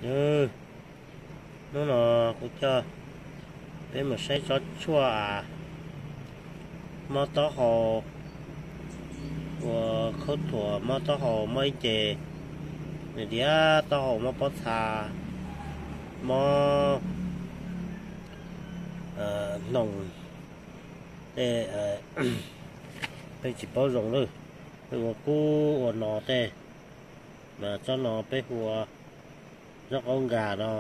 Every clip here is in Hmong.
Hnub no kuv coj peb mus saib tsob tshuaj mob taub hau, ua khaub thuas mob taub hau mob ib ce, nws tias taub hau mob pob txha, mob hnoos tej, peb tsis paub zoo lawm, peb ua kub ua no tej, mas tsob no peb hu ua zaub qaub nkag no,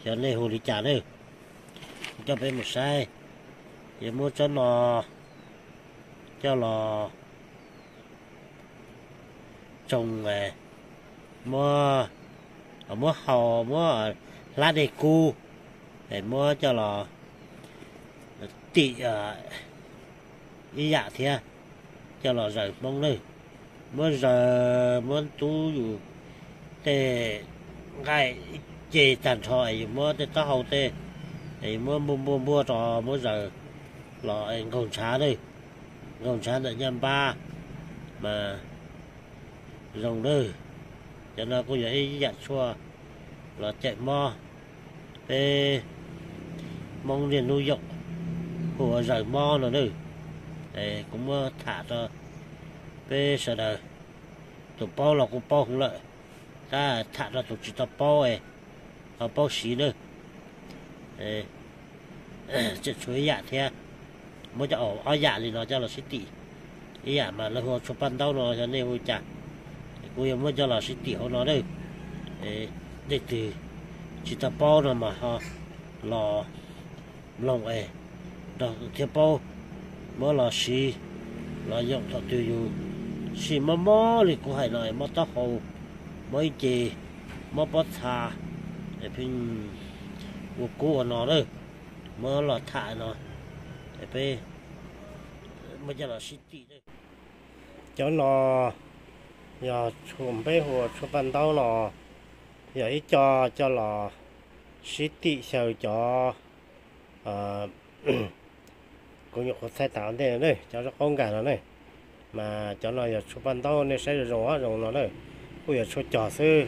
xyov nej hu li cas nawb. Coj peb mus saib, yuav muab tsob no coj los tsoo, muab, muab hau, muab hlab dej kub, muab coj los tim ib yam thiab, coj los zaws hmoob nawb. Muab zaws, muab ntub yus tej nqaij ib ce tag nrho es yus muab tej taub hau tej es yus muab npuaj npuaj npuaj rau muab zaws los nkaug ntshav nawb, nkaug ntshav ntawm ncaj npab mas zoo nawb. Cov no kuj yog ib yam tshuaj los cawm mob, peb Hmoob niaj hnub yoom hu ua zaws mob no nawb. Kuv muab tham rau peb sawv daws, tus paub los kuj paub hwv lawm, tab tham rau tus tsis tau paub ho paub siv nawb. Tseem tshuav ib yam thiab, muab coj, ob yam li no coj los sib tim, ib yam mas lawv hu ua tshuaj paj ntaub no, yog nej hu cas, kuv yuav muab coj los sib tim hauv no nawb. Leej twg tsis tau paub no mas ho los mloog es nrog thiaj paub, muab los siv los yoom thaum twg yus sij mob mob li kuv hais no, mob taub hau, mob ib ce, mob pob txha, pheej ua kub ua no lawm, muab los tham no, peb muab coj los sib tim. Cov no yog peb hu ua tshuaj paj ntaub no, yog ib co coj los sib tim xyaw cov, kuv nyuam qhuav thaij tas ua ntej no, cov zaub qaub nkag no ne, mas cov no yog tshuaj paj ntaub, nej saib zoo zoo no na, kuj yog tshuaj cog xwb.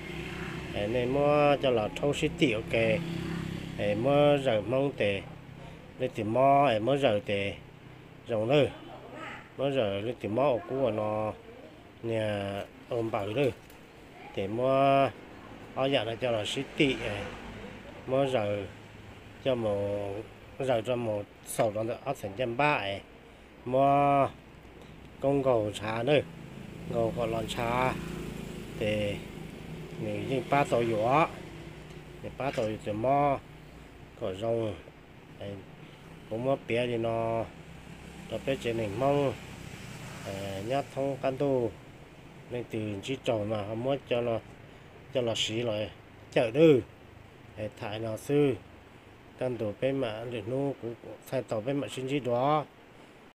Nej muab coj los rhaub sib tim ua ke, muab zaws hmoob tes, leej twg mob es muab zaws tes zoo lawm, muab zaws leej twg mob ua kub ua no, niag ua npaws lawm, ces muab ob yam no coj los sib tim, muab zaws, coj mus zaws rau mus xaus rau ntawm ob txhais ncaj npab es muab koob nkaug ntshav na, nkaug kom los ntshav, ces nws yeej pab tau yus os, nws pab tau yus tus mob kom zoo. Kuv muab piav li no rau peb tsev neeg Hmoob nyob thoob qab ntuj, leej twg ntsib raug mas ho muab coj los siv los cawm nawb. Tham no xwb, kaj ntug peb mam lwm hnub kuv txhais tau peb mam sib ntsib dua.